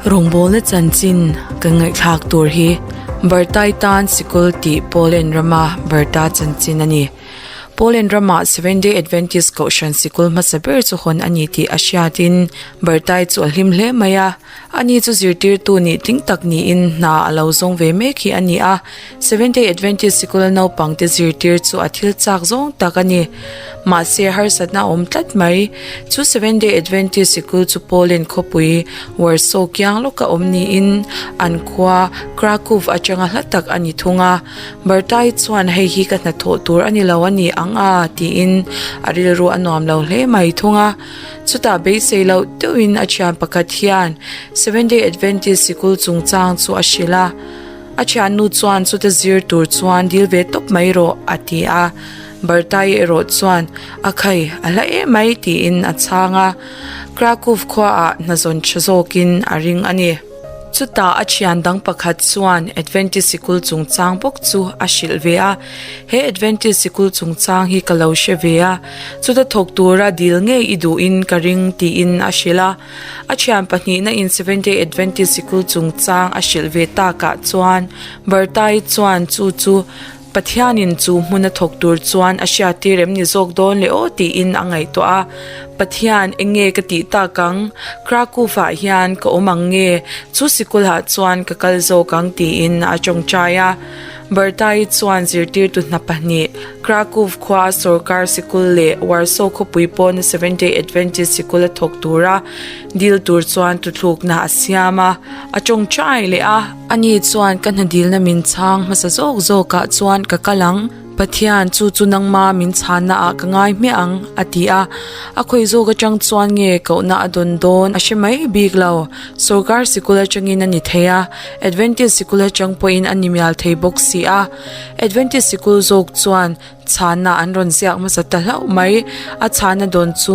Rawngbawlna chanchin kan ngaihthlak tur hi Bartai tan sikul tih Poland rama Barta chanchin a ni. Poland ramah Seventh Day Adventist Kohhran sikul hmasa ber chu hawn a ni tih a hriatin Bartai chu a hlim hle mai a. Ani chu zirtirtu nih tling tak niin hna a lo zawng ve mek hi a ni a. Seventh Day Adventist sikula naupangte zirtir chu a thil chak zawng tak a ni. Mahse harsatna a awm tlat mai. Chu Seventh Day Adventist sikul chu Poland khawpui Warsaw kiang lawka awm niin an khua Kraków atanga hla tak a ni thung a. Bartai chuan hei hi ka hnathawh tur a ni lo a ni ang a tiin a rilru a nuam lo hle mai thung a. Chutah beisei loh deuhin a thian pakhat hian Seventh Day Adventist sikul chungchang chu a hrilh a. A thiannu chuan chuta zir tur chuan dil ve tawp mai rawh a ti a. Bartai erawh chuan a khai a hla em mai tiin a chhang a. Kraków khuaah hnazawn tha zawkin a ring a ni. Chutah a thian dang pakhat chuan Adventist sikul chungchang bawk chu a hrilh ve a, He Adventist sikul chungchang hi ka lo hre ve a, chuta thawk tura dil ngei i duhin ka ring tiin a hrilh a. A thian pahnihna in Seventh-day Adventist sikul chungchang a hrilh ve takah chuan Bartai chuan chu chu Pathianin chu hmun a thawk tur chuan a hriattir em ni zawk dawn le aw tiin a ngaihtuah a, Pathian, eng nge ka tih tak ang? Kraków-ah hian ka awm ang nge? Chu sikulah chuan ka kal zawk ang tiin a tawngtai a. Bartai chuan zirtirtu hna pahnih, Kraków khua sawrkar sikul leh Warsaw khawpui pawna Seventh-day Adventist sikul a thawk tura dil tur chuan tuthlukna a siam a, a tawngtai leh a. Ani chuan ka hna dilna min chhang hmasa zawk zawkah chuan ka kal ang, Pathian, chu chu nangma min chhanna ah ka ngai hmiah ang, a ti a. A khawi zawk atang chuan nge kohna a dawn dawn a hre mai bik lo. Sorkar sikul atangin a ni thei a, Adventist sikul atang pawhin a ni mial thei bawk si a. Adventist sikul zawk chuan Chhana an rawn ziak hmasa ta hlauh mai. A chhana dawn chu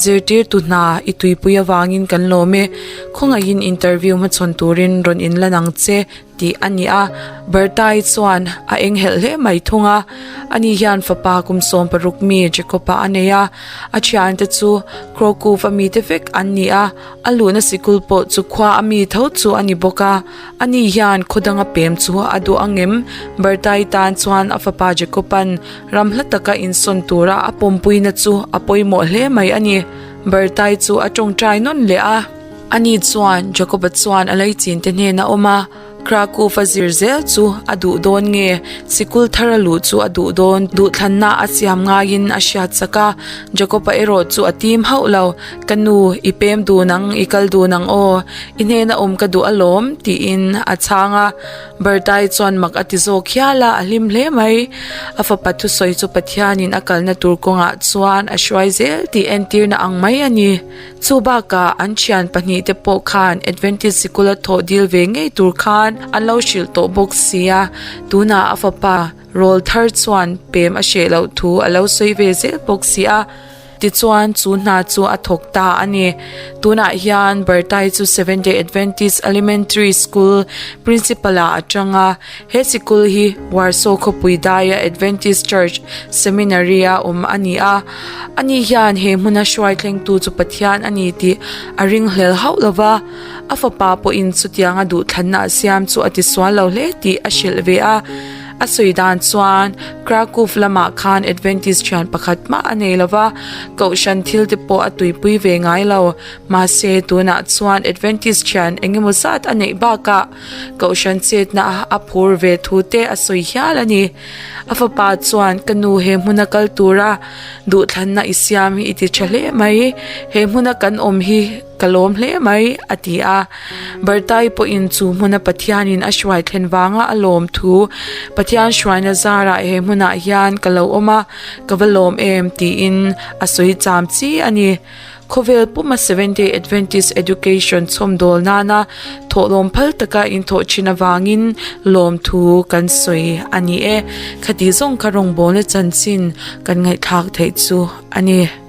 zirtirtu hna i tuipui avangin kan lawm e. Khawngaihin interview hmachhawn turin rawn inlan ang che tih a ni a. Bertai chuan a enghelh hle mai thung a. Ani hian fapa kum 16 mi Jacob-a a nei a. A thiante chu Kraków-a mite vek an ni a. A luhna sikul pawh chu khua a mi tho chu a ni bawk a. Ani hian khaw danga pem chu a duh ang em? Bertai tan chuan a fapa Jacob-a'n ram hla taka insawn tura a pawmpuina chu a pawimawh hle mai a ni. Bertai chu a tawngtai nawn leh a. Ani chuan Jacob-a chuan a leichin te hnena awm a. Kraków a zir zel chu a duh dawn nge? Sikul thar a luh chu a duh dawn? Duhthlanna a siam ngaiin a hriat chak a. Jacob-a erawh chu a tim hauh lo. Ka nu, i pem dun ang, i kal dun ang aw. I hnena awm ka duh alawm, tiin a chhang a. Bertai chuan mak a ti zawk hial a, a hlim hle mai. A fapa thusawi chu Pathianin a kalna tur kawngah chuan a hruai zel tih entirna ang mai a ni. Chu bakah an thian pahnihte pawh khan Adventist sikula thawh dil ve ngei tur khan an lo hrilh tawh bawk si a, tunah a fapa rawl thar chuan pem a hreh loh thu a lo sawi ve zel bawk si a. Tichuan chu hna chu a thawk ta a ni. Tunah hian Bartai chu Seventh Day Adventist Elementary School Principal ah a tang a, he sikul hi Warsaw khawpui daia Adventist Church Seminary-a awm a ni a. Ani hian he hmuna hruai thlengtu chu Pathian a ni tih a ringhlel hauh lo va, a fapa pawhin chutianga duhthlanna a siam chu a tisual lo hle tih a hrilh ve a. A sawi dan chuan Kraków lamah khan Adventist thian pakhat mah a nei lo va, kohhran thil te pawh a tuipui ve ngai lo. Mahse, tunah chuan Adventist thian eng emaw zat a neih bakah kohhran chetna a phur ve thu te a sawi hial a ni. A fapa chuan, Ka nu, he hmuna kal tura duhthlanna i siam hi i ti tha hle mai. He hmuna kan awm hi ka lawm hle mai, a ti a. Bartai pawhin chu hmuna Pathianin a hruai thlen vanga a lawm thu, Pathian hruaina zarah he hmunah hian ka lo awm a, ka va lawm em, tiin a sawi cham chi a ni. Khawvel puma Seventh Day Adventist Education chhawmdawl nana thawhlawm phal taka inthawh thin avangin lawmthu kan sawi a ni e. Khati zawng kha rawngbawlna chanchin kan ngaihthlak theih chu a ni.